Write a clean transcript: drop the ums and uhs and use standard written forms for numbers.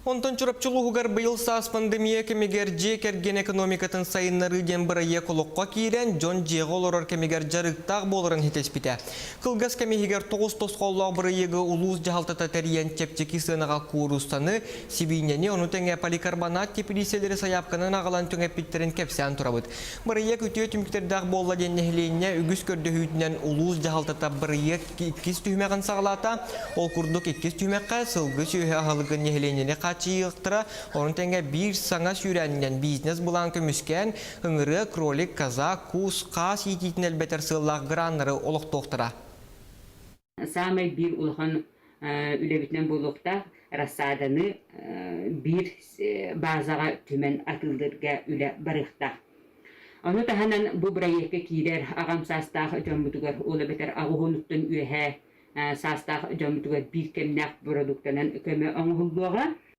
Онтон Чурапчы улууһугар быйыл саас пандемия кэмигэр дьиэ кэргэн экономикатын сайыннарыы диэн бырайыак олоххо киирэн, дьон дьиэҕэ олорор кэмигэр дьарыктаах буоларын ситиспитэ. Кылгас кэм иһигэр тоҕус тосхоллоох бырайыагы улуус дьаһалтата тэрийэн чэпчэки сыанаҕа кууруссаны, сибиинньэни, ону тэҥэ поликарбонат теплииссэлэри сайаапканан аҕалан түҥэппиттэрин кэпсээн турабыт. Бырайыак үтүө түмүктэрдээх буолла диэн нэһилиэнньэ үгүс көрдөһүүтүнэн улуус дьаһалтата бырайыак иккис түһүмэҕин саҕалаата. Ол курдук иккис түһүмэххэ сылгы сүөһү аһылыгын нэһилиэнньэни хааччыйыахтара, ону тэҥэ биир саҥа сүүрээнинэн бизнес-былаан көмүскээн, ыҥырыа, кролик, коза, кус, хаас иитиитин элбэтэр сыаллаах граннары олохтуохтара. Саамай биир улахан үлэбитинэн буолуохтаах рассаданы биир базаҕа түмэн атыылыырга үлэ барыахтаах. Ону таһынан бу бырайыакка киирэр аҕам саастаах дьоммутугар, ол эбэтэр аҕыс уонуттан үөһээ саастаах дьоммутугар биир кэмнээх бородууктанан көмө оҥоһуллуоҕа.